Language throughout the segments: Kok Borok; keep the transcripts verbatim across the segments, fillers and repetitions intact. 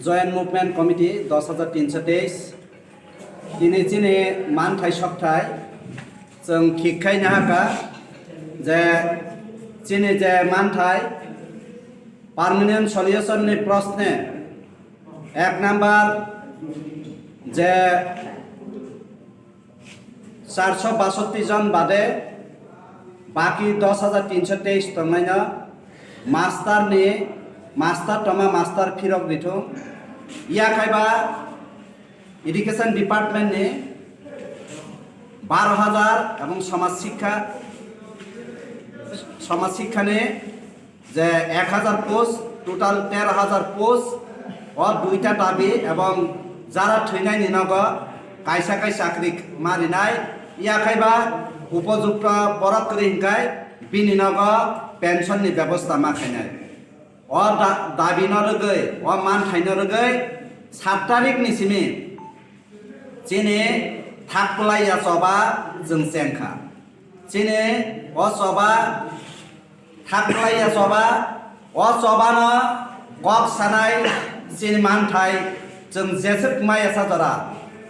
Joint Movement Committee dos hajar tinso teis, tini chini manthai sokthai chwng thik khai nahaka je chini je manthai permanent solution ni prosne ek number je charso basotti jon bade baki dos hajar tinso teis tongnaino master ni master toma master phirok rithung. Yakhaiba education department ni baro hajar ebong samaj sikha samaj sikha ni je ek hajar post, total tero hajar post, o duita dabi ebong jara thwinaini nogo kaisa kaisa chakri ma rinai, yakhaiba upojukto borok kwrwi hinkhai bini nogo pension ni bebosta ma khainai. O da-, dabi no rwgwi, o manthai no rwgwi sat tarik ni simi chini thakplaiya choba chwng chengkha. Chini o choba thakplaiya choba, o chobano kok sanai chini manthai chwng jeswk maya sa jora,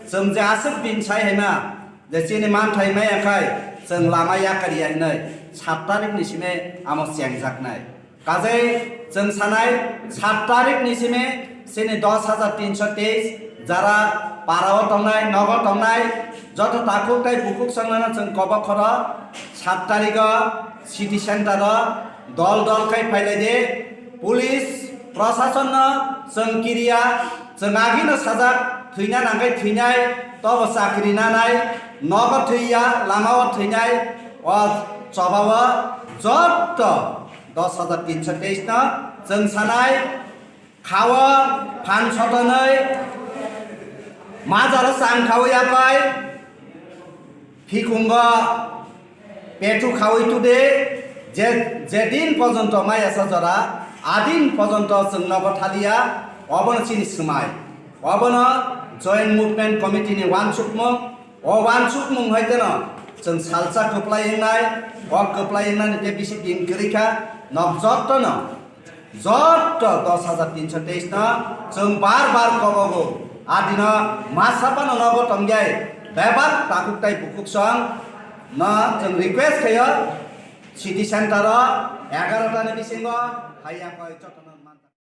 chwng je aswk din sai haima je chini manthai maya khai chwng lama yakariya hinwi sat tarik ni simi amo chengjaknai. Kajai chwng sanai sat tarik ni simi chini dos hajar tinso teis jara para o tongnai, nogo tongnai, joto takhuk tai bukhuk songnano chwng kobok khoro sat tarik o city center o dol dol khai phailai di. Police prosason no chwng kiriya, chwng agino sajak thwina nangkhe thwinai, tobo chakri nanai, nogo thwiya, lama o thwinai, o choba o jotto dos hajar tinso teis no chwng sanai, khao phan sotonwi, majaro chang khawi apai, phikungo pethu khawi tude, je, je din pojonto maya sa jora, adin pojonto chwng nogo thaliya, obono chini swmai, obono Joint Movement Committee ni wansukmung, o wansukmung hai kheno chwng salsa kwplai wngnai, o kwplai wngnani tei bisi din kwrwi kha, nok jottono, jotto dos hajar tinso teis no chwng bar bar kobogo, adino masa phano nogo tongyai, bebak takhuk tai bukhuk song no chwng request khaio, city center o egarota ni bisingo haiya koi jotto.